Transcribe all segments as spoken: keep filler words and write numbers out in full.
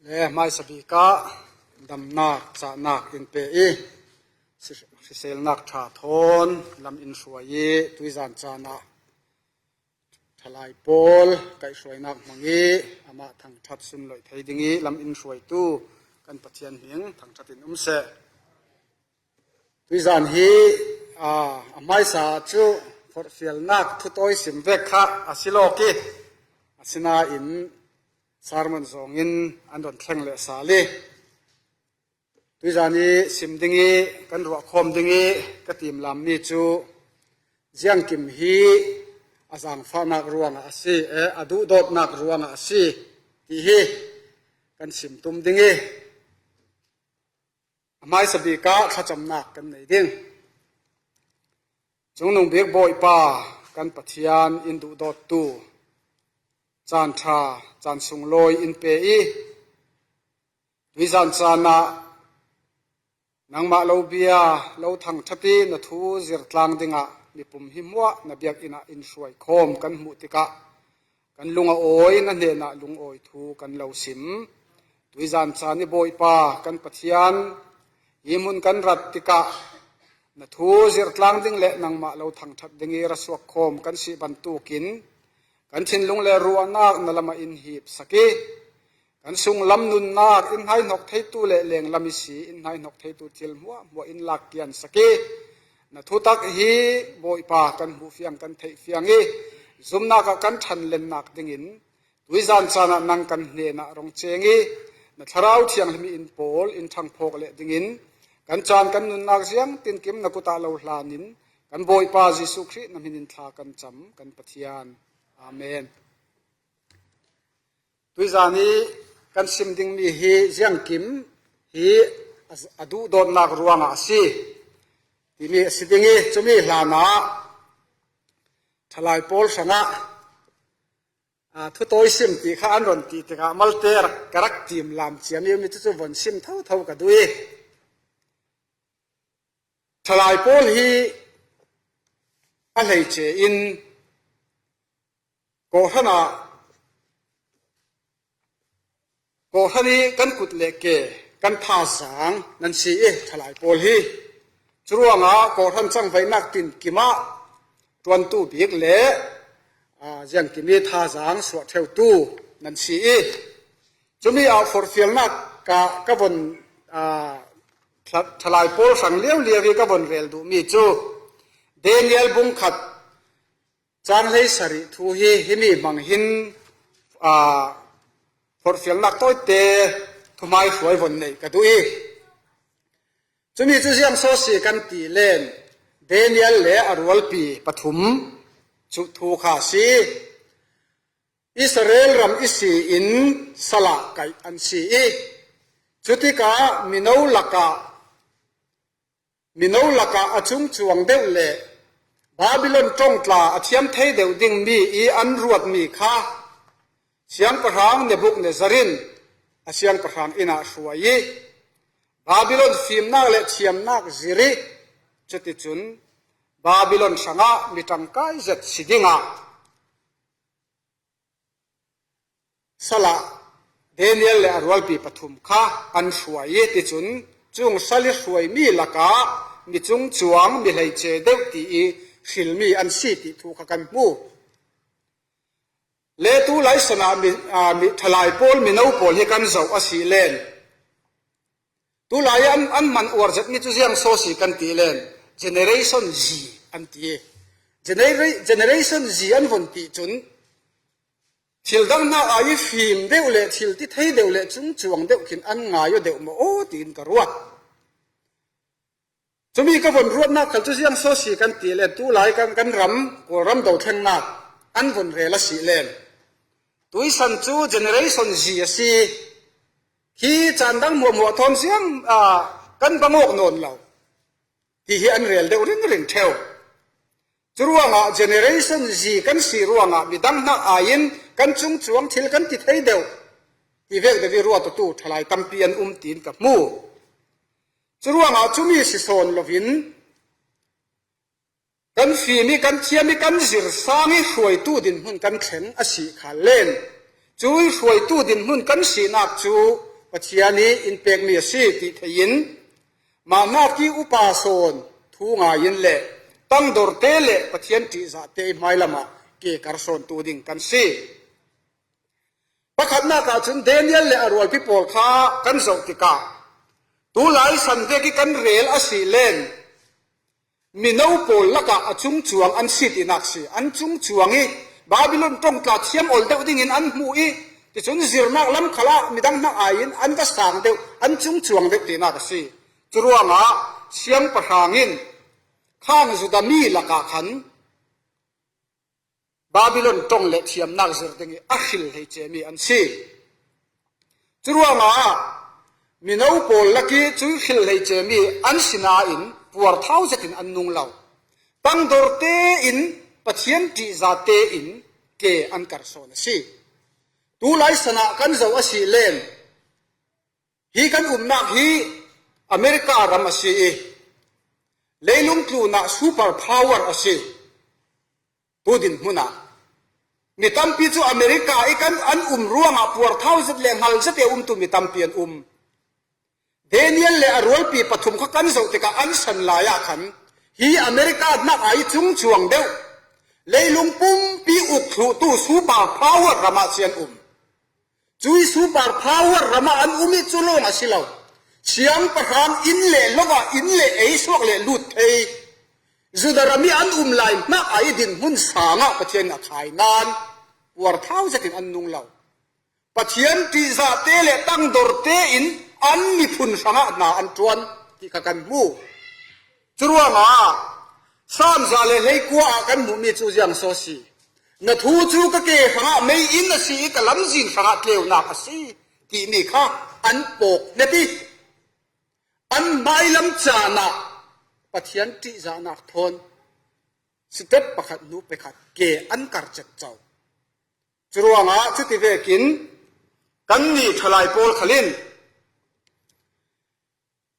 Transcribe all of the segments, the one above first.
Le hmaisa bikah damnak, cahnak in pe i, hriselnak ṭha thawn lam in hruai i, tuizan caan ah ṭhalai pawl kaihhruainak hmang i, amah thangṭhat sunloih thei ding i lam in hruaitu kan Pathian hming thangṭhat in um seh. Tuizan hi, aa, a hmaisa cu forhfialnak thutawi sim vek kha a si lawk i, asinain sermon zawngin an rawn thleng leh sal i, tuizan i sim ding i kan ruahkhawm ding i ka timlammi cu ziangkim hi a zaangfahnak ruangah a si, eh, a duhdawtnak ruangah a si ti hi kan sim tum ding i, a hmaisa bikah thlacamnak kan nei ding. Cungnung bik Bawipa kan Pathian in duhdawttu caan ṭha, caan sunglawi in pe i, tuizan caan ah nangmah lo bia, lo thangṭhat i na thu zirtlang dingah mipum hi hmuah na biakinn ah in hruai khawm kan hmuh tikah kan lung a awi, na hnenah lungawi thu kan lo sim. Tuizan caan i Bawipa kan Pathian, hi hmun kan rat tikah na thu zirtlang ding le nangmah lo thangṭhat ding i ra suak khawm kan si bantukin kan thinlung le ruahnak na lamah in hipsak i, kan sunglam nunnak in hnaihnok theitu le lenglam i si in hnaihnok theitu thil hmuahhmuah in lak kiansak i, na thutak hi Bawipa kan hmuh fiang, kan theih fiang i, zumnak ah kan ṭhanlennak dingin tuizan caan ah nang kan hnenah rong ceng i, na Thlarau Thianghlim i in pawl in ṭhangphawk leh dingin kan caan kan nunnak ziang tinkim na kut ah lo hlanin kan Bawipa Jesuh Khrih na hmin in thla kan cam kan Pathian. Amen. Tuizan i kan sim dingmi hi ziangkim hi a, a duhdawtnak ruangah a si timi a si ding i, cumi hlanah ṭhalai pawl hrangah, aa, thutawi sim ti kha an rawn ti tikah malte rak, ka rak timlam ciami mi cu cu von sim thotho ka duh i, ṭhalai pawl hi a hleice in kawhhran ah, kawhhran i kan kut le ke, kan thazaang nan si i ṭhalai pawl hi. Curuangah kawhhran cangvaihnak tinkim ah ṭuantu bik le, aa, ziangkim i thazaang suah ṭheutu nan si i, cumi ah forhfialnak ka, ka von, aa, ṭha-, ṭhalai pawl hrang liauliau i ka von rel duhmi cu Daniel bung khat cang hleisarih thu hi, himi hmang hin, aa, forhfialnak tawite thuhmaihruai von neih ka duh i, cumi cu ziang so si kan ti len, Daniel le a rualpi pathum cu thu kha a si. Israel ram i si in salah kaih an si i, cutikah mino lakah, mino lakah a cungcuang deuh le Babylon ṭongtla a thiam thei deuh dingmi i an ruatmi kha siangpahrang Nebukhadnezzar in a siangpahrang inn ah hruai i, Babylon fimnak le thiamnak zir i, cuticun Babylon hrangah mi ṭangkai zet si dingah salah Daniel le a rualpi pathum kha an hruai i, ticun cung sal i hruaimi lakah mi cungcuang, mi hleice deuh ti i hrilmi an si ti thu kha kan hmu. Le tu lai sanah mi, aa, mi ṭhalai pawl, mino pawl hi kan zoh a si len, tulai an, an man uar zetmi cu ziang so si kan ti len, Generation Z an ti. Genera-, Generation Z an von ti cun thil dang hna ai i fim deuh le thil ti thei deuh le cungcuang deuh khin an ngai aw deuh maw aw tiin ka ruat. Cumi ka von ruatnak khal cu ziang so si kan ti len, tulai kan, kan ram, Kawlram dothlennak an von rel a si len, tuisan cu Generation Z a si. Khi caan dang hmuahhmuah thawn ziang, aa, kan bang awk nawn lo ti hi an rel deuh ringring ṭheu. Curuangah Generation Z kan si ruangah midang hna ai in kan cungcuang thil kan ti thei deuh ti vek deuh i ruat awtu ṭhalai tampi an um tiin ka hmu. Curuangah cumi si sawn loin kan fim i, kan thiam i, kan zir sang i hruaitu dinhmun kan thleng a si kha len, cu i hruaitu dinhmun kan sinak cu Pathian hi in pekmi a si tih theihin, mahnak i upa sawn thu ngaiin le tangdorte le Pathian ṭihzahte i hmailamah ke karsawntu ding kan si. Pakhatnak ah cun Daniel le a rualpi pawl kha kan zoh tikah, tulai san vek i kan rel a si len, mino pawl lakah a cungcuang an si tinak si. An cungcuang i Babylon ṭong tla thiam ol deuh dingin an hmuh i, ticun zirnak lam khalah midang hnak aiin an va sang deuh, an cungcuang deuh tinak a si. Curuangah siangpahrang in khang Judah mi lakah khan Babylon ṭong le thiamnak zir ding i a hril hleice mi an si. Curuangah mino pawl lak i cui hril hleice mi an si nain puarthau zetin an nung lo. Tangdor tein Pathian ṭihza tein ke an karsawn a si. Tulai sanah kan zoh a si len, hi kan umnak hi America ram a si i, leilung tlunah super power a si. Tu dinhmunah mi tampi cu America i kan an um ruangah puarthau zet le hngal zet i a umtu mi tampi an um. Daniel le a rualpi pathum kha kan zoh tikah an san lai ah khan hi America hnak ai cungcuang deuh, leilung pumpi uk thluhtu super power ramah si an um. Cui super power ramah an um i cu lawng a si lo. Siangpahrang inn le lo ah inn le ei suak le lut thei Judah ram i an um lai hnak ai dinhmun sangah Pathian in a khai nain puarthau zetin an nung lo. Pathian ṭihzahte le tangdor tein an miphun hrangah hna an ṭuan ti kha kan hmu. Curuangah Salm za le hleikua ah kan hmuhmi cu ziang so si? Na thu cu ka ke hrangah mei-inn a si i ka lamzin hrangah tleunak a si timi kha an pawk hnep i, an hmailam caan ah Pathian ṭihzahnak thawn step pakhat hnu pakhat ke an kar cetco. Curuangah cuti vekin kannih ṭhalai pawl khal in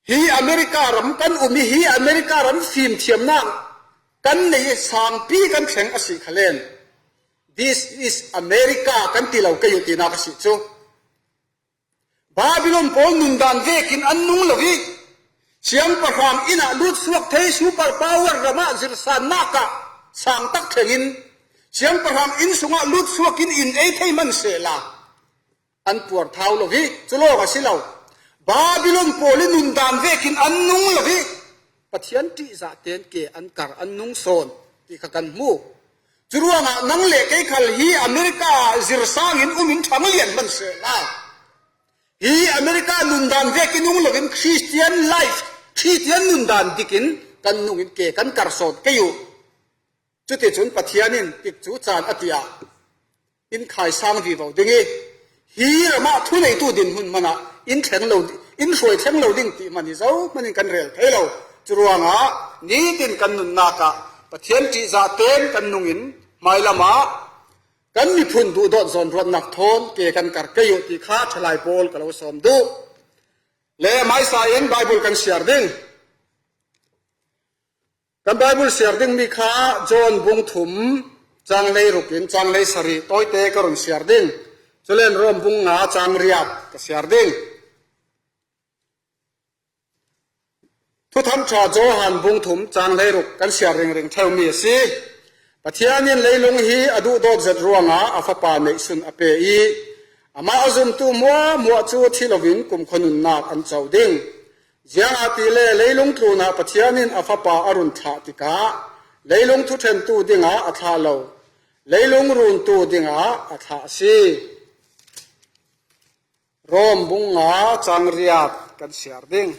hi America ram kan um i, hi America ram fimthiamnak kan nei i sangpi kan thleng a si kha len, "This is America," kan ti lo kei uh tinak a si cu. Babylon pawl nundan vekin an nung lo i, siangpahrang inn ah lut suak thei, super power ramah zirsannak ah sang tak thlengin, siangpahrang inn sungah lut suakin in ei thei hman sehla an puarthau lo hi. Cu lawng a si lo. Babylon pawl i nundan vekin an nung lo hi. Pathian ṭihzah tein ke an kar, an nung sawn ti kha kan hmu. Curuangah nang le kei khal hi America zirsang in um in ṭhang lian hman sehla, hi America nundan vekin nung loin Christian life, Christian nundan dikin kan nung in ke kan kar sawn kei uh. Cuticun Pathian in tikcu caan a tiah in khaisang vivo ding i, hi ramah thuneitu dinhmun hmanah in thleng lo, in hruai thleng lo ding ti hman hi zohman in kan rel thei lo. Curuangah nitin kan nunnak ah Pathian ṭihzah tein kan nung in hmailam ah kan miphun duhdawt zawnruatnak thawn ke kan kar kei uh ti kha ṭhalai pawl ka lo sawm duh. Le hmaisa in Bible kan siar ding. Kan Bible siar dingmi kha John bung thum, cang hleiruk in cang hleisarih tawite ka run siar ding. Culen Rom bung nga cang riat ka siar ding. Thuthang ṭha Johan bung thum cang hleiruk kan siar ringring ṭheumi a si. Pathian in leilung hi a duhdawt zet ruangah a Fapa neihsun a pe i, amah a zumtu hmuahhmuah cu thi loin kumkhua nunnak an co ding. Ziangahtile leilung tlunah Pathian in a Fapa a run thlah tikah leilung thuṭhentu dingah a thlah lo, leilung runtu dingah a thlah a si. Rom bung nga cang riat kan siar ding.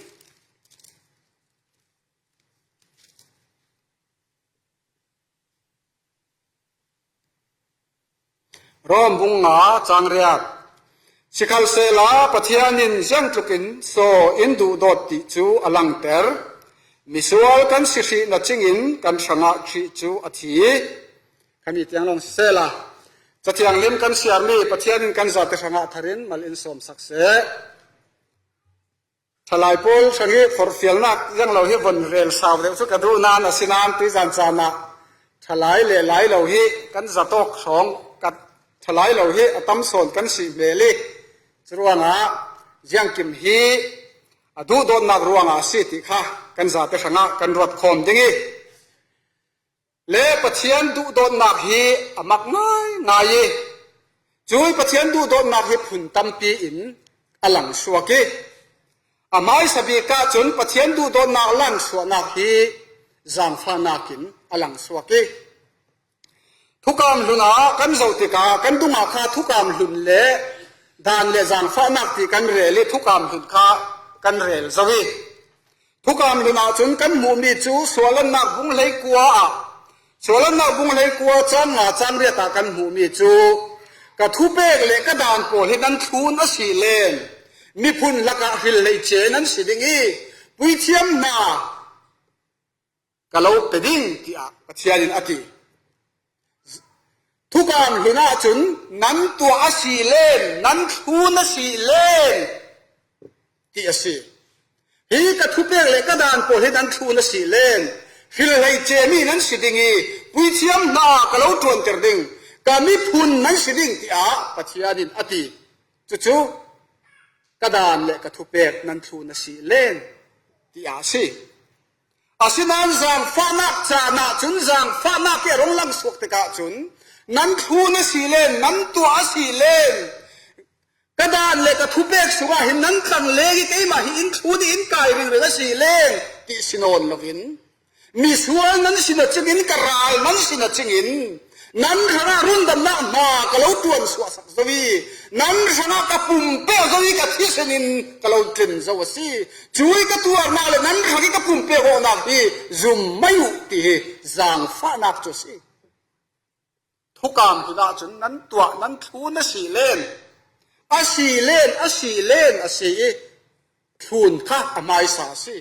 Rom bung nga cang riat. Sikhalsehla Pathian in ziangtlukin saw in duhdawt ti cu a langter. Misual kan si hrih na cingin kan hrangah Khrih cu a thi. Khami tiang lawng sisehla, Cathiang lim kan siarmi Pathian in kan zate hrangah tharin mal in sawmsak seh. Ṭhalai pawl hrang hi forhfialnak ziang lo hi von rel sau deuh cu ka duh nan a si nan tuizan caan ah ṭhalai le lai lo hi kan zatawk hrawng, ka ṭhalai lo hi a tam sawn kan si hmel i, curuangah Ziangkim hi a duhdawtnak ruangah a si ti kha kan zate hrangah kan ruat khawm ding i, le Pathian duhdawtnak hi a mak ngaingai i, cui Pathian duhdawtnak hi phun tampi in a langsuak i, a hmaisa bik ahcun Pathian duhdawtnak langsuahnak hi zaangfahnak in a langsuak i, thukam hlun ah kan zoh tikah kan dungah kha thukam hlun le dan le zaangfahnak ti kan rel i, thukam hlun kha kan rel zo i, thukam hlun ahcun kan hmuhmi cu suallannak bung hleikua ah, suallannak bung hleikua cang nga cang riat ah kan hmuhmi cu, ka thupek le ka daan pawl hi nan thlun a si len miphun lakah hril hleice nan si ding i, puithiam hna ka lo pe ding, tiah Pathian in a ti. Thukam hlun ahcun nan tuah a si len, nan thlun a si len, ti a si. Hi ka thupek le ka daan pawl hi nan thlun a si len, hril hleice mi nan si ding i, puithiam hna ka lo ṭuanter ding, ka miphun nan si ding, tiah Pathian in a ti. Cucu ka daan le ka thupek nan thlun a si len, tiah a si. Asinain zaangfahnak caan ahcun, zaangfahnak i a rung langsuak tikah cun, nan thlun a si len, nan tuah a si len, ka daan le ka thupek sungah hin nan tlang leng i, keimah hi in thlun i in kai ringring a si len, ti si nawn loin, misual nan si na cingin, ka ral nan si na cingin, nan hrangah rundamnak hna ka lo ṭuan suahsak zo i, nan hrangah ka pumpek zo i, ka thisen in ka lo tlin zo a si. Cui ka tuarnak le nan hrang i ka pumpek awknak hi zum mai uh, ti hi zaangfahnak cu a si. Thukam hlun ahcun nan tuah, nan thlun a si len, a si len, a si len a si i, thlun kha a hmaisa a si.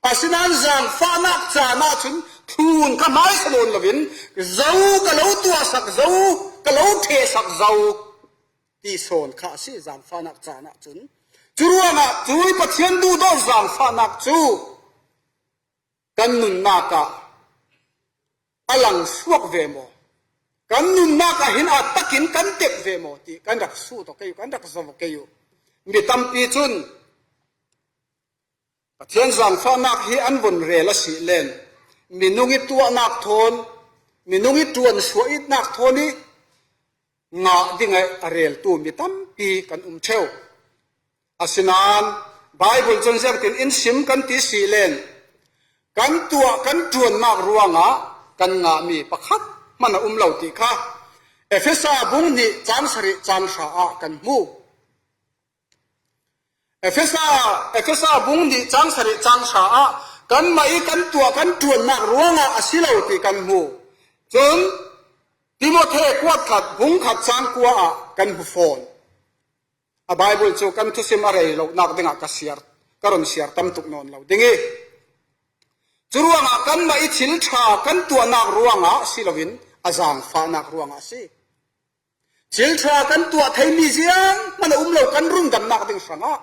Asinain zaangfahnak caan ahcun thlun kha hmaisa nawn loin, zo ka lo tuahsak, zo ka lo ṭhehsak zo, ti sawn kha a si zaangfahnak caan ahcun. Curuangah cui Pathian duhdawt zaangfahnak cu kan nunnak ah a langsuak ve maw? Kan nunnak ah hin a takin kan tep ve maw ti kan rak sut aw kei uh, kan rak zoh aw kei uh. Mi tampi cun Pathian zaangfahnak hi an von rel a si len, minung i tuahnak thawn, minung i ṭuan suah itnak thawn i ngah ding ah a reltu mi tampi kan um ṭheu. Asinain Baibal cun ziangtin in sim kan ti si len, kan tuah, kan ṭuannak ruangah kan ngahmi pakhat hmanh a um lo ti kha Efesa bung hnih cang sarih cang hra ah kan hmu. Efesa, Efesa bung hnih cang sarih cang hra ah kanmah i kan tuah, kan ṭuannak ruangah a si lo ti kan hmu. Cun Timothe kuat khat, bung khat cang kua ah kan hmu fawn. A Baibal cu kan thusim a rei lonak dingah ka siar, ka run siar tam tuk nawn lo ding i, curuangah kanmah i thil ṭha kan tuahnak ruangah si loin a zaangfahnak ruangah a si. Thil ṭha kan tuah theimi zianghman a um lo, kan rundamnak ding hrangah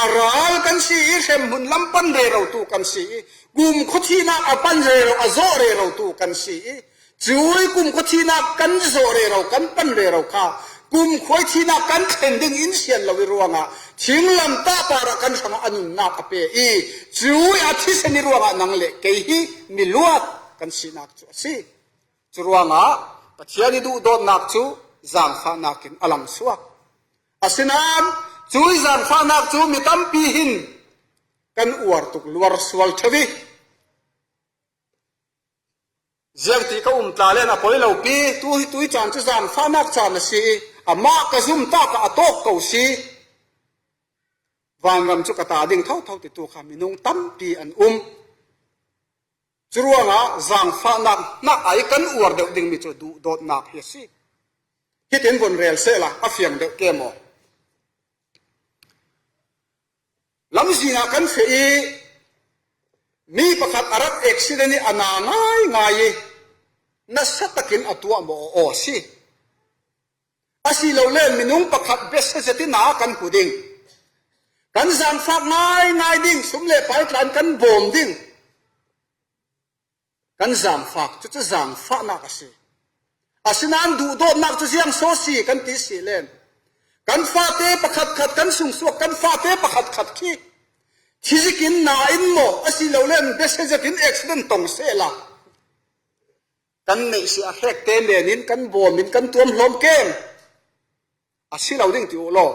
a ral kan si i, hremhmun lam pan rerotu kan si i, kumkhua thihnak a pan rero, a zawh rerotu kan si i, cui kumkhua thihnak kan zawh rero, kan pan rero kha kumkhua i thihnak kan thlen ding in sian lo i ruangah thinglamtah parah kan hrangah a nunnak a pe i, cui a thisen i ruangah nang le kei hi mi luat kan sinak cu a si. Curuangah Pathian i duhdawtnak cu zaangfahnak in a langsuak. Asinain cui zaangfahnak cu mi tampi hin kan uar tuk luar sual ṭheu i, ziangti ka um tla len a poi lo pi, tu, tu i caan cu zaangfahnak caan a si i, amah ka zumtak ah a tawk ko si, vanram cu ka ta ding thotho titu kha minung tampi an um. Curuangah zaangfahnak hnak ai kan uar deuh dingmi cu duhdawtnak hi a si. Hitin von rel sehla a fiang deuh ke maw? Lamzin ah kan feh i, mi pakhat a rak accident i a na ngaingai i, nasa takin a tuah maw aw a si. Asilole minung pakhat biasa zetin a kan hmu ding. Kan zaangfak ngaingai ding, sum le pai tlan kan bawm ding. Kan zaangfak, cucu zaangfahnak a si. Asinain duhdawtnak cu ziang so si kan ti si len, Kan fate pakhatkhat, kan sungsuak kan fate pakhatkhat khi thi zikin na in maw, a si lo len bese zetin accident tong sela kan neih si a hrekte nenin kan bawmin kan tuam hlawm kem. A si lo ding ti uh law.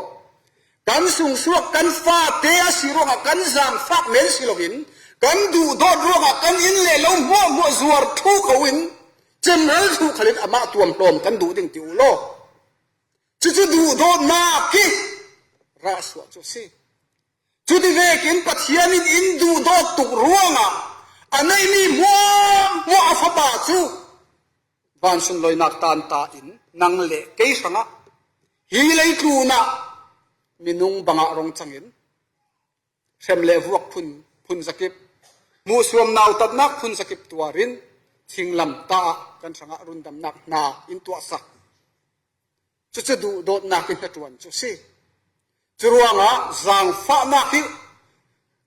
Kan sungsuak kan fate a si ruangah kan zangfak men si loin, kan duhdawt ruangah kan inn le lo hmuahhmuah zuar thu kho in, cemral thu khalin amah tuam hlawm kan duh ding ti uh law. Cucu duhdawtnak hi rahsuah cu a si. Cuti vekin Pathian in in duhdawt tuk ruangah a neihmi hmuahhmuah a fapa cu vansunloinak tanta in nang le kei hrangah hi leitlunah minung bangah rong cangin hrem le vuak phun, phun zakip, hmuhsuam nautatnak phun zakip tuarin thinglam ta ah kan hrangah rundamnak hna in tuahsak. Cucu duhdawtnak in hnaṭuan cu si. Curuangah zangfahnak hi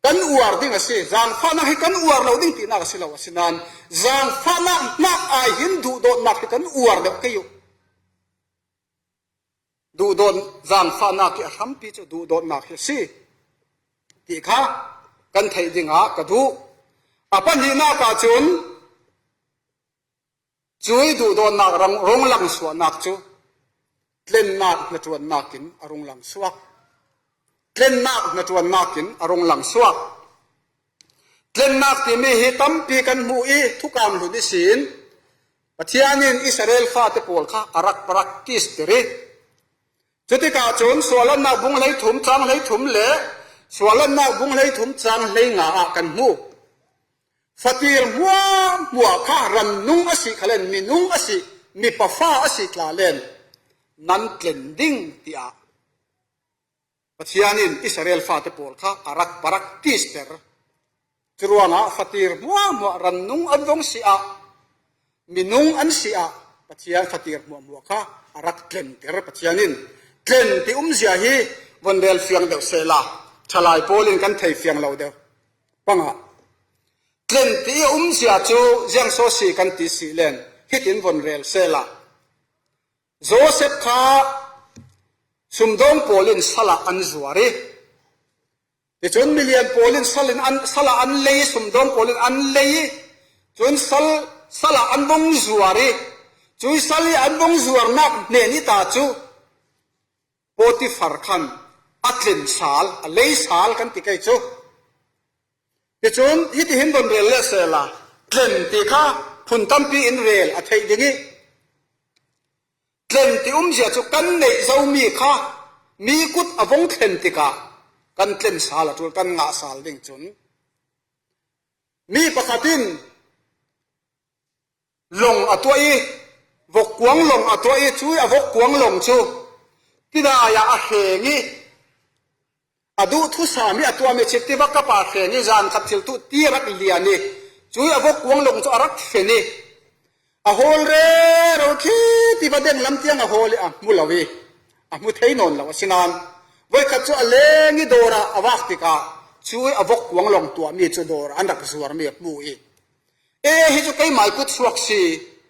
kan uar ding a si. Zangfahnak hi kan uar lo ding tinak a si lo a si nain, zangfahnak hnak ai hin duhdawtnak hi kan uar deuh kei uh. Duhdawt, zangfahnak hi a hrampi cu duhdawtnak hi a si ti kha kan theih dingah ka duh. A pahnihnak ahcun, cuih duhdawtnak rong, rong langsuahnak cu tlennak hnaṭuannak in a rung langsuak. Tlennak hnaṭuannak in a rung langsuak. Tlennak timi hi tampi kan hmuh i thukam hlun ihsin Pathian in Israel fate pawl kha a rak practice ter i, cutikah cun Suahlannak bung hleithum cang hleithum le Suahlannak bung hleithum cang hleinga ah kan hmu. Fatir hmuahhmuah kha rannung a si khalen, minung a si, mipafa a si tla len nan tlen ding, tiah Pathian in Israel fate pawl kha a rak practice ter. Curuangah fatir hmuahhmuah rannung an vong si ah, minung an si ah, Pathian fatir hmuahhmuah kha a rak tlenter Pathian in. Tlen ti umzia hi von rel fiang deuh sehla, ṭhalai pawl in kan thei fiang lo deuh. Pangah, tlen ti a umzia cu ziang so si kan ti si len, hitin von rel sehla. Joseph kha sumdawng pawl in sal ah an zuar i, ticun milian pawl in sal in an, sal ah an lei i, sumdawng pawl in an lei i, cun sal, sal ah an vung zuar i, cui sal i an vung zuarnak hnen i ta cu Potifar khan a tlen sal, a lei sal kan ti kei cu. Ticun hitihin von rel le sehla, tlen ti kha phun tampi in rel a theih ding i, tlen ti umzia cu kan neih zomi kha mi kut a vong thlen tikah kan tlen sal a ṭul, kan ngah sal ding cun, mi pakhat in lawng a tuah i, vokkuang lawng a tuah i, cui a vokkuang lawng cu tidai ah a hreng i, a duh thusam i a tuahmi cit tiva kap ah hreng i, zan khat thil tuh ti a rak lian i, cui a vokkuang lawng cu a rak fen i, a hawl rero khi tiva denglam tiang a hawl i a hmu lo i, a hmu thei nawn lo a si nain, voikhat cu a leng i dawr ah a vak tikah cui a vokkuang lawng tuahmi cu dawr ah an rak zuarmi a hmu i, "E, hi cu keimai kutsuak si,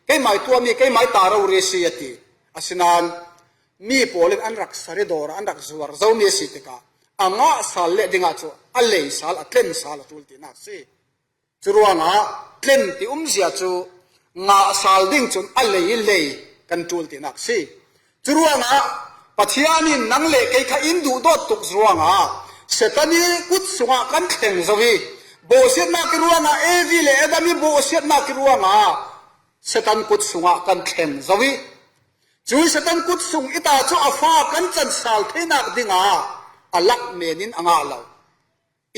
keimai tuahmi, keimai ta rori si," a ti. Asinain mi pawl in an rak sari dawr ah an rak zuar zomi a si tikah a ngah sal leh dingah cu a lei sal, a tlen sal a ṭul tinak si. Curuangah tlen ti umzia cu ngah sal ding cun a lei lei kan ṭul tinak si. Curuangah Pathian in nang le kei kha in duhdawt tuk ruangah Satan i kut sungah kan thleng zo i, bawhsiatnak i ruangah, Evi le Adam i bawhsiatnak i ruangah Satan kut sungah kan thleng zo i, cui Satan kut sung i ta cu a fa kan can sal theinak dingah a lak men in a ngah lo.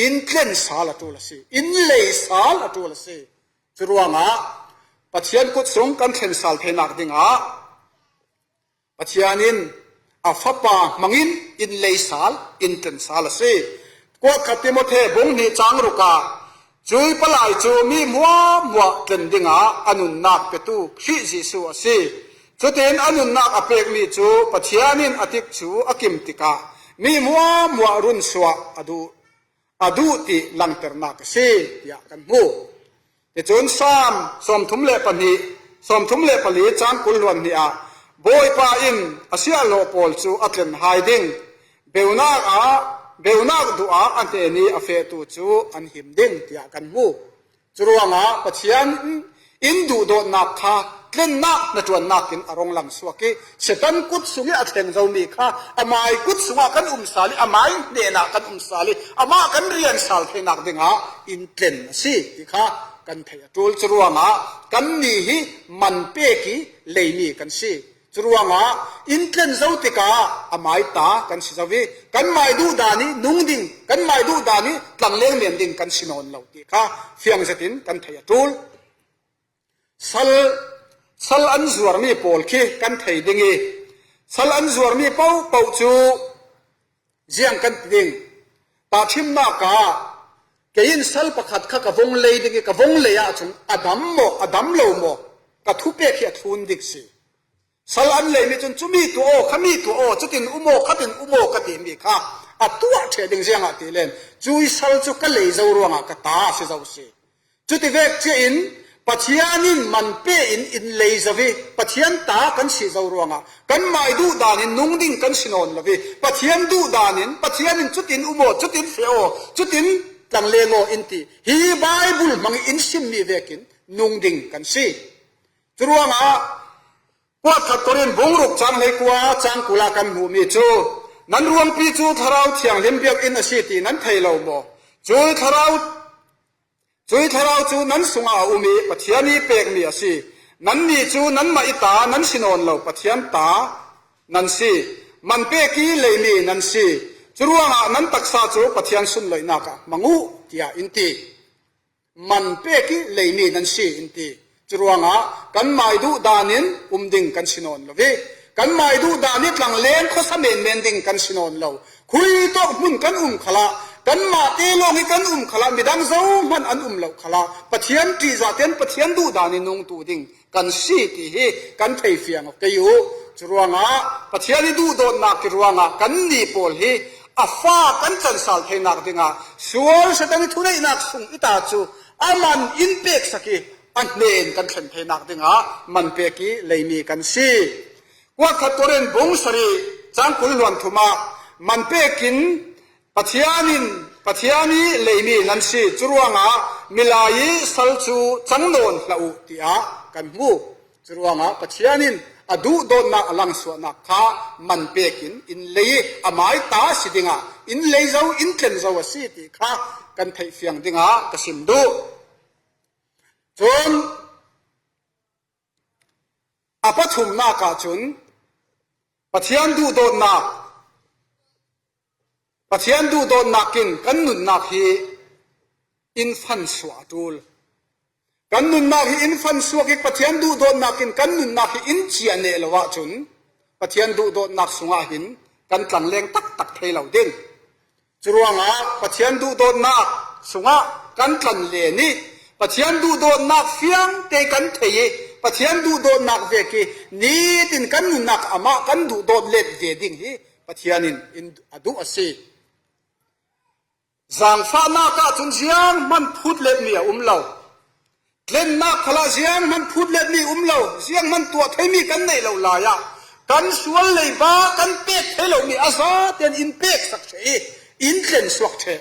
In tlen sal a ṭul a si, in lei sal a ṭul a si. Curuangah Pathian kut sung kan thlen sal theinak dingah Pathian in a Fapa hmangin in lei sal, in tlen sal a si. Kuat khat Timote bung hnih cang ruk ah, cui palai cu mi hmuahhmuah tlen dingah a nunnak petu Khrih Jesuh a si. Cutin a nunnak a pekmi cu Pathian in a tikcu a kim tikah mi hmuahhmuah runsuah a duh, a duh ti langternak a si, tiah kan hmu. Ticun Salm sawmthum le pahnih, sawmthum le pali cang kul hluan hnih ah, Bawipa in a siahhlawh pawl cu a tlen hai ding, beunak ah, beunak duh ah a hnen i a fehtu cu an him ding, tiah kan hmu. Curuangah Pathian in duhdawtnak kha tlennak hnaṭuannak in a rung lang suak i, Satan kut sung i a thleng zomi kha amai kut sungah kan um sal i, amai hnenah kan um sal i, amah kan rian sal theinak dingah in tlen a si ti kha kan theih a ṭul. Curuangah kannih hi man pek i leimi kan si. Curuangah in tlen zo tikah amai ta kan si zo i, kan mai duh dan i nung ding, kan mai duh dan i tlangleng men ding kan si nawn lo ti kha fiang zetin kan theih a ṭul. Sal, sal an zuarmi pawl khi kan thei ding i, sal an zuarmi paohpaoh cu ziang kan ti ding? Tahṭhimnak ah kei in sal pakhat kha ka vung lei ding i, ka vung lei ahcun a dam maw, a dam lo maw, ka thupek hi a thlun ding si. Sal an leimi cun, cumi tuah aw, khami tuah aw, cutin um aw, khatin um aw ka timi kha a tuah ṭheh ding. Ziangahtile cui sal cu ka lei zo ruangah ka ta a si zo si. Cutivek cia in Pathian in man pe in in lei zo i, Pathian ta kan si zo ruangah kan mai duh dan in nung ding kan si nawn lo i, Pathian duh dan in, Pathian in cutin um aw, cutin feh aw, cutin tlangleng aw in ti hi Baibal hmang i in simmi vekin nung ding kan si. Curuangah Kuatkhat Korin bung ruk cang hleikua cang kul ah kan hmuhmi cu, nan ruangpi cu Thlarau Thianghlim biakinn a si ti nan thei lo maw? Cui Thlarau, cui Thlarau cu nan sungah a um i Pathian i pekmi a si. Nannih cu nanmah i ta nan si nawn lo, Pathian ta nan si. Man pek i leimi nan si. Curuangah nan taksa cu Pathian sunloihnak ah hmang uh, tiah in ti. Man pek i leimi nan si in ti. Curuangah kan mai duh dan in um ding kan si nawn lo i, kan mai duh dan i tlangleng khuasa menmen ding kan si nawn lo. Khui tawk hmun kan um khalah, kanmah te lawng i kan um khalah, midang zohman an um lo khalah, Pathian ṭihzah tein Pathian duh dan i nungtu ding kan si ti hi kan thei fiang aw kei uh. Curuangah Pathian i duhdawtnak i ruangah kannih pawl hi a fa kan cansal theinak dingah sual Satan i thuneihnak sung i ta cu a man in peksak i a hnen kan thlen theinak dingah man pek i leimi kan si. Kuatkhat Korin bung sarih cang kul hluan thum ah man pek in Pathian in, Pathian i leimi nan si, curuangah milai i sal cu cang nawn hlah uh, tiah kan hmu. Curuangah Pathian in a duhdawtnak a langsuahnak kha man pek in in lei i a mai ta si dingah in lei zo, in tlen zo a si ti kha kan theih fiang dingah ka sim duh. Cun a pathumnak ah cun Pathian duhdawtnak, Pathian duhdawtnak in kan nunnak hi in fansuah a ṭul. Kan nunnak hi in fansuak i Pathian duhdawtnak in kan nunnak hi in ciah neh lo ahcun Pathian duhdawtnak sungah hin kan tlangleng taktak thei lo ding. Curuangah Pathian duhdawtnak sungah kan tlan len i Pathian duhdawtnak fiang te kan thei i Pathian duhdawtnak vek i nitin kan nunnak amah kan duhdawt let ve ding hi Pathian in, in a duh a si. Zaangfahnak ahcun zianghman phut letmi a um lo. Tlennak khalah zianghman phut letmi um lo, zianghman tuah theimi kan neih lo lai ah kan sual leiba kan pek thei lomi a zaten in peksak ṭheh i in tlen suak ṭheh.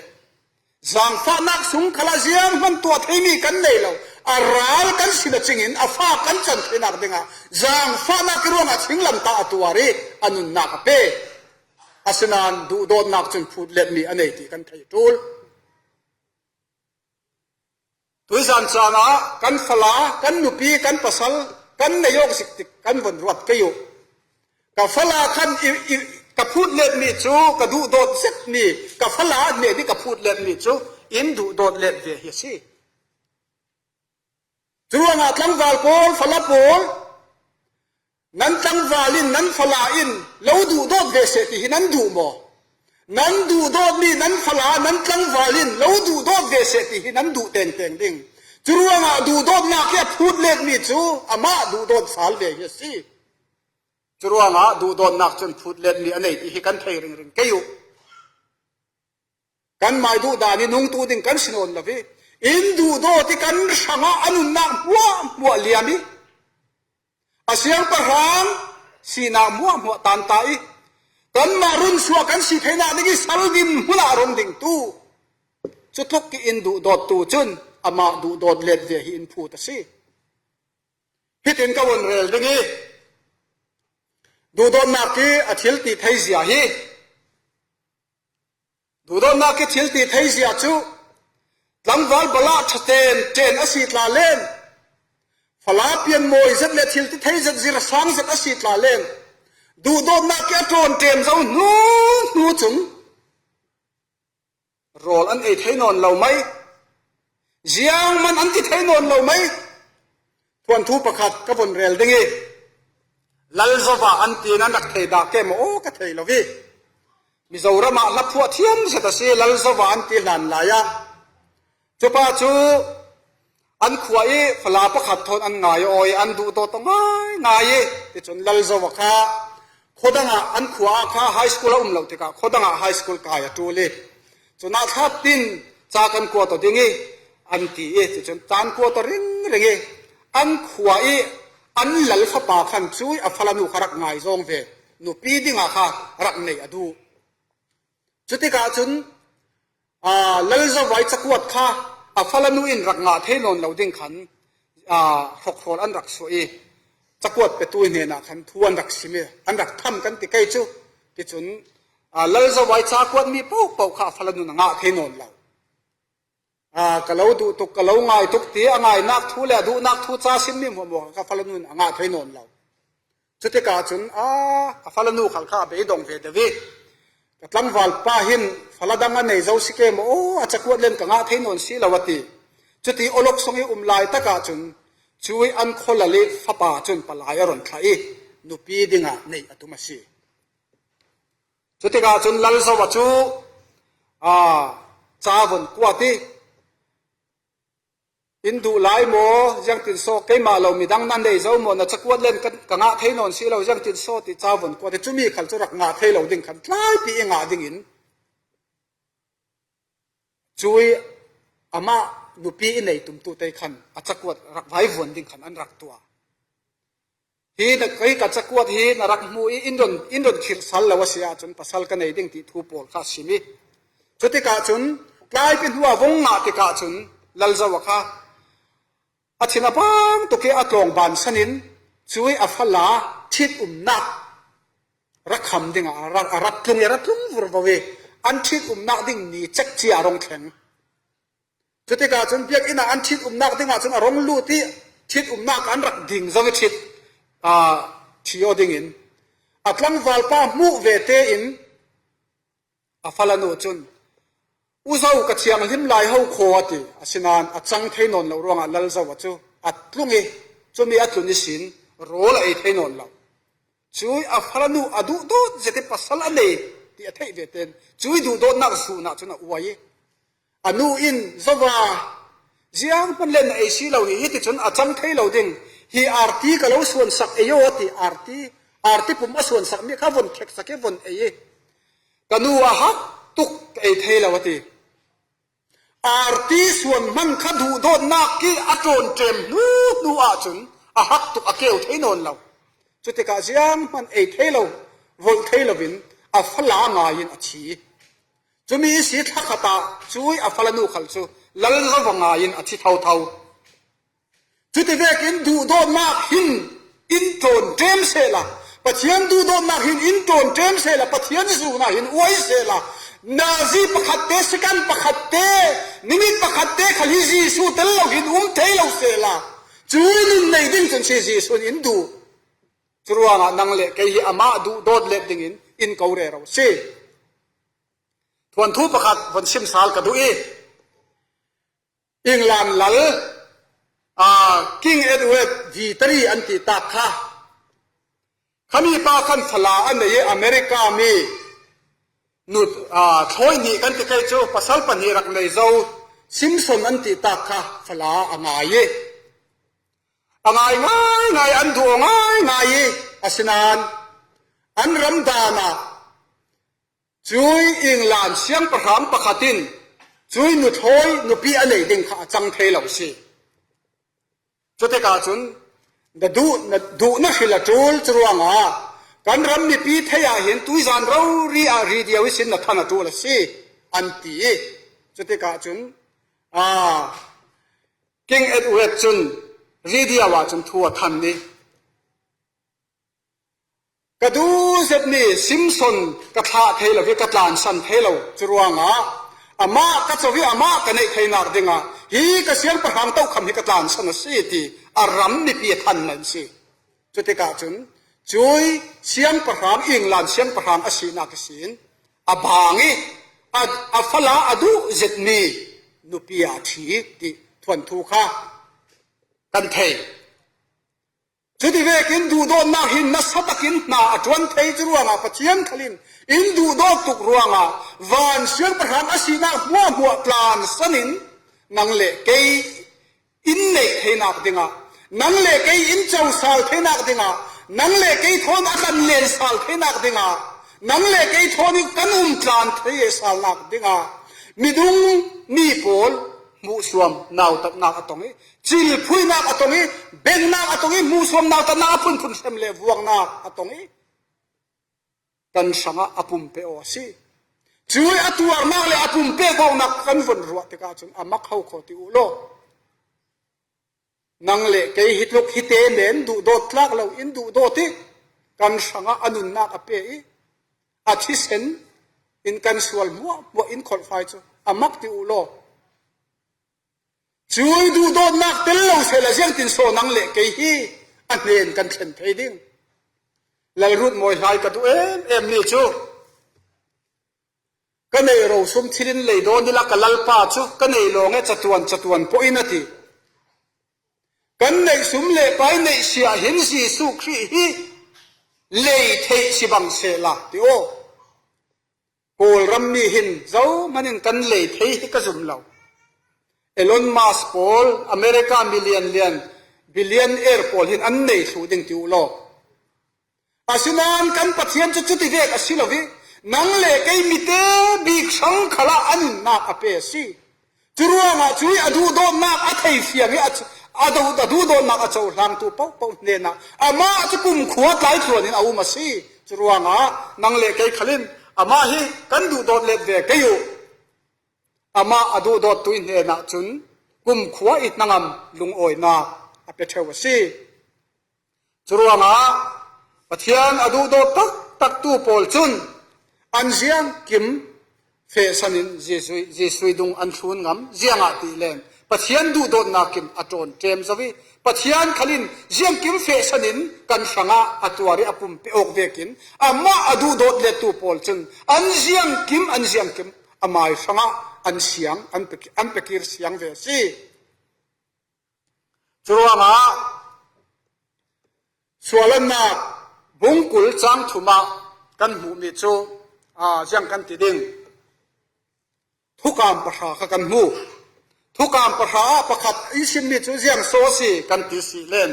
Zaangfahnak sung khalah zianghman tuah theimi kan nei lo, a ral kan si na cingin a fa kan can theinak dingah zaangfahnak i ruangah thinglamtah a tuar i a nunnak a pe. Asinain duhdawtnak cun phut letmi a nei ti kan thei ṭul. Tuizan caan ah kan fala, kan nupi, kan pasal kan nei awk zik tik kan von ruat kei uh. Ka fala khan i, i, ka phut letmi cu ka duhdawt zetmi, ka fala hnen i ka phut letmi cu in duhdawt let ve hi a si. Curuangah tlangval pawl, fala pawl, nan tlangval in nan fala in lo duhdawt ve seh ti hi nan duh maw? Nan duhdawtmi nan fala, nan tlangval in lo duhdawt ve seh ti hi nan duh tengteng ding. Curuangah duhdawtnak hi a phut letmi cu amah duhdawt sal ve hi a si. Curuangah duhdawtnak cun phut letmi a nei ti hi kan thei ringring kei uh. Kan mai duh dan i nungtu ding kan si nawn lo i, in duhdawt i kan hrangah a nunnak hmuahhmuah liam i, a siangpahrang sihna hmuahhmuah tan ta i, kanmah run suah kan si theihna ding i sal dim hmunah a rung dingtu, cutluk i in duhdawttu cun amah duhdawt let ve hi in phut a si. Hitin ka vun rel ding i, duhdawtnak i a thil ti theizia hi, duhdawtnak i thil ti theizia cu tlangval bala ṭha ṭen ṭen a si tla len, fala pianmawi zet le thil ti thei zet, zir sang zet a si tla len, duhdawtnak i a ṭawn ṭem zo hnu hnu cun rawl an ei thei nawn lo mai. Zianghman an ti thei nawn lo mai. Thuanthu pakhat ka vun rel ding i, Lalzova an tiin an rak thei dah ke maw aw ka thei lo i, Mizoram ah hlaphuah thiam zet a si, Lalzova an ti hlan lai ah. Cupa cu an khua i fala pakhat thawn an ngai aw i an duhdawt aw ngai ngai i, ticun Lalzova kha khuadang ah, an khua ah kha high school a um lo tikah khuadang ah high school kai a ṭul i, cun ah thlatin ca kan kuat aw ding i an ti i, ticun ca an kuat aw ringring i, an khua i an lal fapa khan cui a falanu kha rak ngai zawng ve, nupi dingah kha rak nei a duh. Cutikah cun, aa, Lalzovai cakuat kha a falanu in rak ngah thei nawn lo ding khan, aa, hrawkhrawl an rak suah i, cakuat petu hnenah khan thu an rak sim i, an rak tham kan ti kei cu. Ticun, aa, Lalzovai cakuatmi paohpaoh kha a falanu in a ngah thei nawn lo. Aa, ka lo duh tuk, ka lo ngai tuk ti a ngainak thu le a duhnak thu ca simmi hmuahhmuah kha a falanu in a ngah thei nawn lo. Cutikah cun, aa, a falanu khal kha a beidong ve deuh i, ka tlangval pa hin fala dang a nei zo si ke maw aw, a cakuat len ka ngah thei nawn si lo a ti. Cuti awlok sung i um lai takah cun cui an khualal i fapa cun palai a run thlah i nupi dingah neih a tum a si. Cutikah cun Lalzova cu, aa, ca vun kuat i, in duh lai maw, ziangtinso keimah lo midang na nei zo maw, na cakuat len ka, ka ngah thei nawn si lo, ziangtinso ti ca vun kuat i, cumi khal cu rak ngah thei lo ding khan tlaipi i ngah dingin cui amah nupi i nei tumtu te khan a cakuat rak vaivuan ding khan an rak tuah. Hi na, hi ka cakuat hi na rak hmu i in run, in run khirh sal lo a si ahcun pasal ka nei ding ti thu pawl kha a sim i, cutikah cun tlaipi hnu a vung ngah tikah cun Lalzova kha a thin a pang tuk i a tlawng bansan in cui a fala ṭhit umnak rak kham dingah a rak, a rak tlung i a rak tlung vurvo i an ṭhit umnak ding ni cek cia a rung thleng. Cutikah cun biakinn ah an ṭhit umnak dingah cun a rung lut i ṭhit umnak an rak ding zong i ṭhit, aa, ṭhi aw dingin a tlangvalpa hmuh ve tein a falanu cun, "U Zo, ka thianghlim lai ho khaw," a ti. Asinain a cang thei nawn lo ruangah Lalzova cu a tlung i cumi a tlun ihsin rawl a ei thei nawn lo. Cui a falanu a duhdawt zet i pasal a nei ti a theih ve tein cui duhdawtnak zuhna cun a uai i a nu in, "Zova, zianghman len na ei si lo hi, hiticun a cang thei lo ding. Hi arti ka lo suansak ei aw," a ti. Arti, arti pum a suansakmi kha vun kheksak i vun ei i, "Ka nu, a hak tuk, ka ei thei lo," a ti. Arti suan hman kha duhdawtnak i a ṭawn ṭem hnu hnu ahcun a hak tuk a keu thei nawn lo. Cutikah zianghman ei thei lo, volh thei loin a fala ngai in a thi. Cumi ihsi thlakhat ah cui a falanu khal cu Lalzova ngai in a thi thotho. Cuti vekin duhdawtnak hin in ṭawn ṭem sehla, Pathian duhdawtnak hin in ṭawn ṭem sehla, Pathian zuhna hin uai sehla, nazi pakhat te, second pakhat te, minute pakhat te khal hi Jesuh tel lo hin um thei lo sehla, cui nun nei ding cun si Jesuh in in duh. Curuangah nang le kei hi amah duhdawt let dingin in ko rero si. Thuanthu pakhat von sim sal ka duh i, England lal, aa, King Edward the Third an ti tak kha, khami pa khan fala a nei i America mi nu, aa, thlawi hnih kan ti kei cu pasal pahnih rak nei zo, Simpson an ti tak kha fala a ngai i, a ngai ngai ngai, an duh aw ngai ngai i, asinain an ram dan ah cui England siangpahrang pakhat in cui nuthlawi nupi a nei ding kha a cang thei lo si. Cutikah cun na duh, na duh na hril a ṭul, curuangah Kan ram mipi thei ah hin tuizan rori ah radio i sin na than a tul a si, an ti i. Cutikah cun, aa, King Edward cun radio ah cun thu a than i, ka duh zetmi Simpson ka thlah thei lo i ka tlansan thei lo. Curuangah amah ka co i amah ka neih theinak dingah hi ka siangpahrang tokham hi ka tlansan a si ti a ram mipi a than nan si. Cutikah cun cui siangpahrang, England siangpahrang a sinak ihsin a bang i a, a fala a duh zetmi nupi a thi ti thuanthu kha kan thei. Cuti vekin duhdawtnak hin nasa takin hna a ṭuan thei. Curuangah Pathian khal in in duhdawt tuk ruangah van siangpahrang a sinak hmuahhmuah tlansan in nang le kei in neih theinak dingah, nang le kei in co sal theinak dingah, nang le kei thawn a kan len sal theinak dingah, nang le kei thawn in kan um tlan thei salnak dingah midung mi pawl hmuhsuam nautatnak a tong i, cilphuihnak a tong i, bennak a tong i, hmuhsuam nautatnak a phunphun hrem le vuaknak a tong i, kan hrangah a pumpe aw a si. Cui a tuarnak le a pumpe gawknak kan von ruah tikah cun a mak ho kho ti uh law. Nang le kei hi tluk hi te men duhdawt tlak lo in duhdawt i kan hrangah a nunnak a pe i a thisen in kan sual hmuahhmuah in kholhfai cu a mak ti uh law. Cui duhdawtnak tel lo sehla ziangtin saw nang le kei hi a hnen kan thlen thei ding? Lalrut mawi hlai ka duh em em mi cu ka neih ro sum thil in lei dawn ila ka lalpa cu ka neih lawng e catuan catuan pawh in a ti. Kan neih sum le pai neih siah hin Jesuh Khrih hi lei theih si bang sehla ti aw. Kawlram mi hin zohman in kan lei thei hi ka zum lo. Elon Musk pawl, America mi lianlian, billionaire pawl hin an nei thluh ding ti uh law. Asinain kan Pathian cu cuti vek a si lo i, nang le kei mite bik hrang khalah a nunnak a pe a si. Curuangah cui a duhdawtnak a theifiang i a, a, do, a duhdawtnak a cohlangtu pohpoh hnenah amah cu kumkhua tlaitluan in a um a si. Curuangah nang le kei khal in amah hi kan duhdawt let ve kei uh. Amah a duhdawttu hnenah cun kumkhua i hnangam lungawinak a pe ṭheu a si. Curuangah Pathian a duhdawt taktaktu pawl cun an ziangkim fehsan in Jesuh, Jesuh dung an thlun ngam. Ziangahtile Pathian duhdawtnak in a ṭawn ṭem zo i Pathian khal in ziangkim fehsan in kan hrangah a tuar i a pumpe awk vekin amah a duhdawt lettu pawl cun an ziangkim, an ziangkim amai hrangah an siang, an pe, an pe kir siang ve a si. Curuangah sualannak bungkul cang thum ah kan hmuhmi cu, aa, ziang kan ti ding. Thukam pahra kha kan hmu. Thukam pahra ah pakhat i simmi cu ziang so a si kan ti si len.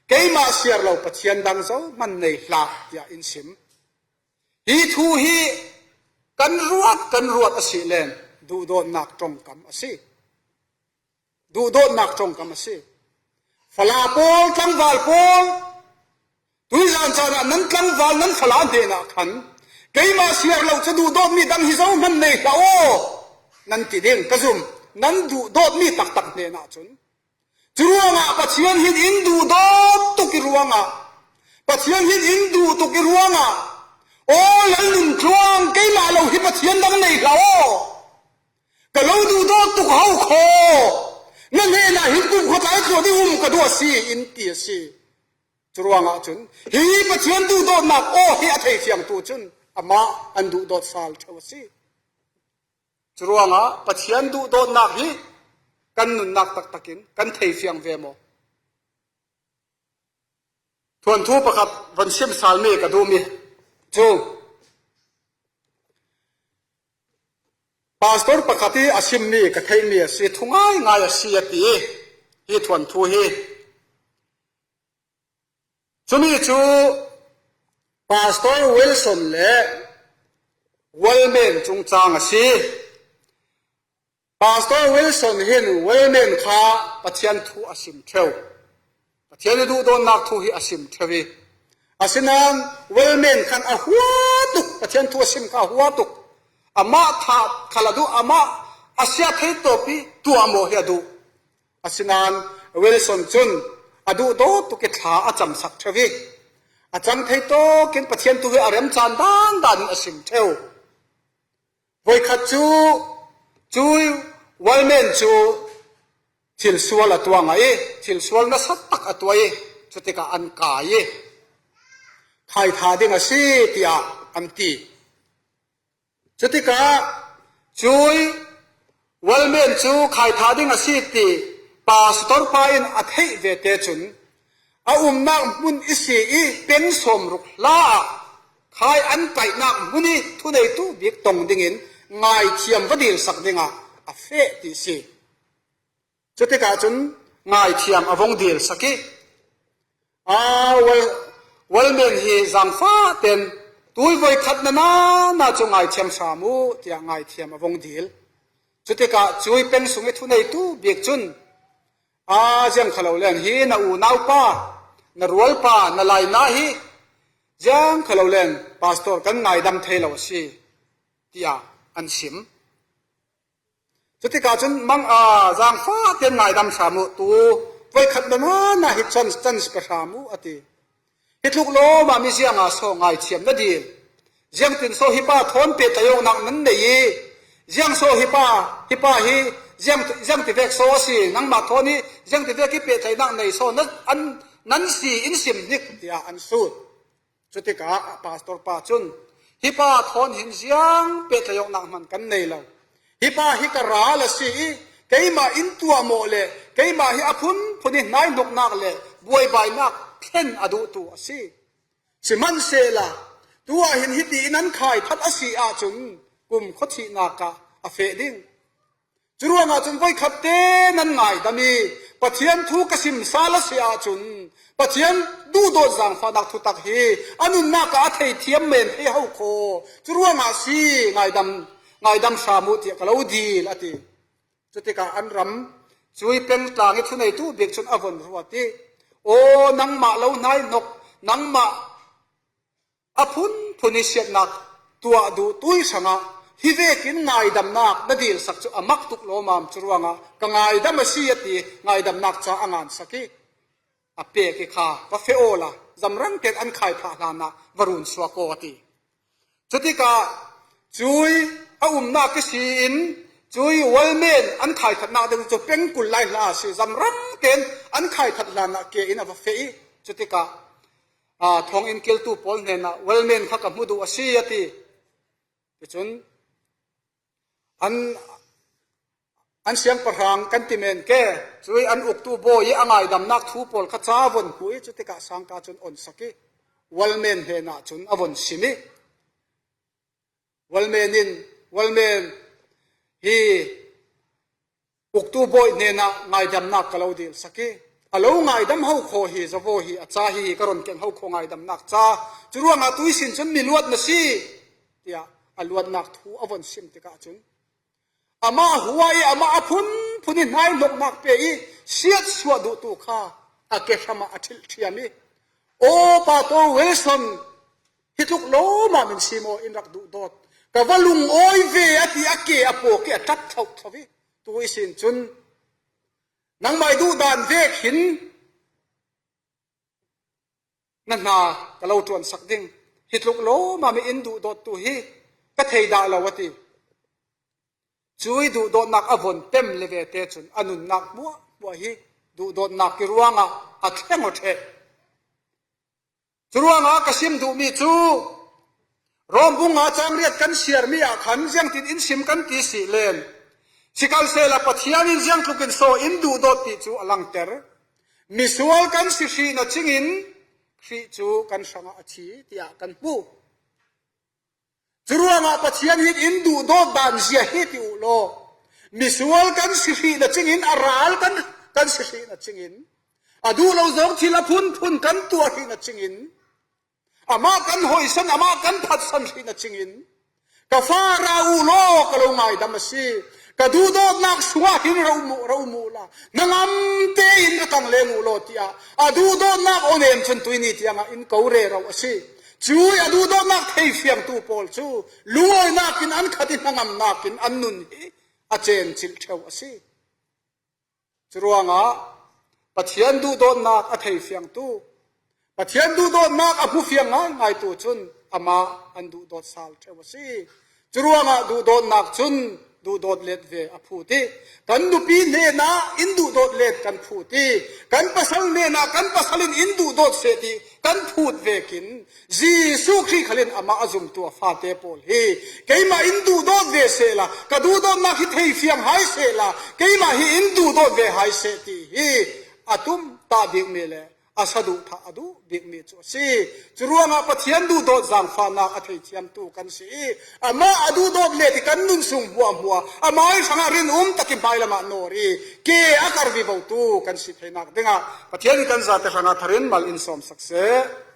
Keimah siar lo Pathian dang zohman nei hlah tiah in sim. Hi thu hi kan ruat, kan ruat a si len duhdawtnak ṭongkam a si. Duhdawtnak ṭongkam a si. Fala pawl, tlangval pawl, tuizan caan ah nan tlangval, nan fala hnenah khan keimah siar lo cu duhdawtmi dang hi zohman nei hlah aw, nan ti ding ka zum. Nan duhdawtmi taktak hnenah cun. Curuangah Pathian hin in duhdawt tuk i ruangah, Pathian hin in duh tuk i ruangah, aw, lal nun tluang, keimah lo hi Pathian dang nei hlah aw. Ka lo duhdawt tuk ho kho. Na hnenah hin kumkhua tlaitluan i um ka duh a si, in ti a si. Curuangah cun hi Pathian duhdawtnak aw hi a theifiangtu cun amah an duhdawt sal ṭheu a si. Curuangah Pathian duhdawtnak hi kan nunnak taktakin kan theifiang ve maw? Thuanthu pakhat van sim salmi ka duhmi cu pastor pakhat i a simmi ka theihmi a si, thu ngaingai a si a ti. Hi thuanthu hi, cumi cu Pastor Wilson le Wellman cungcang a si. Pastor Wilson hin Wellman kha Pathian thu a sim ṭheu. Pathian i duhdawtnak thu hi a sim ṭheu i, Asinan Wellman khan a hua tuk, Pathian thu a sim kha a hua tuk. Amah thah khal a duh, amah a sia thei tawpi tuahmawh hi a duh. Asinan Wilson cun a duh dawt tuk i thla a camsak ṭheu hi. A cang thei tawkin Pathian thu hi a remcang dan danin a sim ṭheu. Voikhat cu, cui Wellman cu thil sual a tuah ngah i, thil sual nasa tak a tuah i, cutikah an kai i, khaitha ding a si, tiah an ti. Cutikah cui Wellman cu khaitha ding a si ti pastor pa in a theih ve te cun, a umnak hmun i si i peng sawmruk hla ah khai an kaihnak hmun i thuneitu bik tong dingin ngaithiam va dilsak dingah a feh ti si. Cutikah cun ngaithiam a vung dilsak i, aa, Wal-, Wellman hi zangfah ten tui voikhat na na na cu ngaithiam hram uh, tiah ngaithiam a vung dil. Cutikah cui peng sung i thuneitu bik cun, aa, ziang kha lo len hi na unaupa, na rualpa, na laina hi ziang kha lo len pastor kan ngaidam thei lo a si, tiah an sim. Cutikah cun mang, aa, zangfah ten ngaidam hram uh, tu voikhat na na na hi can, can si pe hram uh, a ti. Hi tluk lawmah mi ziangah so ngaithiam na dil? Ziangtin so hi pa thawn pehtlaih awknak nan nei i, ziang so hi pa, hi pa hi ziang, ziang ti vek so a si, nangmah thawn hi ziang ti vek i pehtlaihnak nei so nan, an, nan si in sim hnik, tiah an sut. Cutikah pastor pa cun, hi pa thawn hin ziang pehtlaih awknak hman kan nei lo. Hi pa hi ka ral a si i, keimah in tuahmawh le keimah hi a phunphun i hnaihnoknak le buaibainak thlen a duhtu a si. Sihmanhsehla, tu ah hin hiti in an khaithat a si ahcun kum khuathihnak ah a feh ding. Curuangah cun voikhat te nan ngaidam i, Pathian thu ka sim sal a si ahcun, Pathian duhdawt zangfahnak thutak hi a nunnak ah a theithiam men thei ho kho. Curuangah si ngaidam, ngaidam hram uh tiah ka lo dil, a ti. Cutikah an ram cui peng tlang i thuneitu bik cun a von ruat i, aw, nangmah lo hnaihnok, nangmah a phunphun i siatnak tuah duh tui hrangah hi vekin ngaidamnak na dilsak cu a mak tuk lawmam, curuangah ka ngaidam a si, a ti, ngaidamnak ca a ngansak i, a pek i kha va feh awla zamrang ten an khai phah hlanah va run suak aw, a ti. Cutikah cui a umnak i si in cui Wellman an khaithatnak ding cu pengkul lai hla a si, zamrang ten an khaithat hlanah ke in a va feh i, cutikah aa, thonginn kiltu pawl hnenah Wellman kha ka hmu duh a si, a ti. Ticun an, an siangpahrang kan ti men ke, cui an uktu bawi i a ngaidamnak thu pawl kha ca von hmuh i, cutikah sangka cun onsak i, Wellman hnenah cun a von sim i, Wellman in, Wellman hi uktu bawi hnenah ngaidamnak ka lo dilsak i, a lo ngaidam ho kho hi, zavo hi, a ca hi, hi ka ron keng ho kho ngaidamnak ca. Curuangah tuisin cun mi luat na si, tiah a luatnak thu a von sim tikah cun, amah hua i amah a phunphun i hnaihnoknak pe i siatsuah duhtu kha a ke hramah a ṭhilh ṭhiam i, aw, Pato Wilson, hi tluk lawmah min si maw in rak duhdawt? Ka va lungawi ve, a ti, a ke a pawk i a ṭap thlauh thlauh i, tu ihsin cun nangmah i duhdan vek hin na hna ka lo ṭuansak ding. Hi tluk lawmah mi in duhdawttu hi ka thei dah lo, a ti. Cui duhdawtnak a von tem le ve te cun a nunnak hmuahhmuah hi duhdawtnak i ruangah a thleng aw ṭheh. Curuangah ka sim duhmi cu Rom bung nga cang riat kan siarmi ah khan ziangtin in sim kan ti si len. Sikhalsehla Pathian in ziangtlukin so in duhdawt ti cu a langter. Misual kan si hrih na cingin Khrih cu kan hrangah a thi, tiah kan hmu. Curuangah Pathian hin in duhdawt dan zia hi ti uh law, misual kan si hrih na cingin, a ral kan, kan si hrih na cingin, a duh lo zong thil a phunphun kan tuah hrih na cingin, amah kan hoihsan, amah kan phatsan hrih na cingin, ka fa ra uh law, ka lo ngaidam a si, Ka duhdawtnak sungah hin ro mu, ro mu la, hnangam tein ra tangleng uh law, tiah a duhdawtnak aw nem cun tuini tiangah in ko rero a si. Cui a duhdawtnak theifiangtu pawl cu lungawinak in an khat i hnangamnak in an nun hi a cencilh ṭheu a si. Curuangah Pathian duhdawtnak a theifiangtu, Pathian duhdawtnak a hmufiang ngaingaitu cun amah an duhdawt sal ṭheu a si. Curuangah duhdawtnak cun duhdawt let ve a phut i, kan nupi hnenah in duhdawt let kan phut i, kan pasal hnenah kan pasal in in duhdawt seh ti kan phut vekin Jesuh Khrih khal in amah a zumtu a fate pawl hi keimah in duhdawt ve sehla, ka duhdawtnak hi theifiang hai sehla, keimah hi in duhdawt ve hai seh ti hi a tumtah bikmi le a saduhthah a duh bikmi cu a si. Curuangah Pathian duhdawt zaangfahnak a theithiamtu kan si i, amah a duhdawt let hi kan nun sung hmuahhmuah, amah hrangah rinum tak i hmailam ah nawr i ke a kar vivotu kan si theinak dingah Pathian in kan zate hrangah thar in mal in sawmsak seh.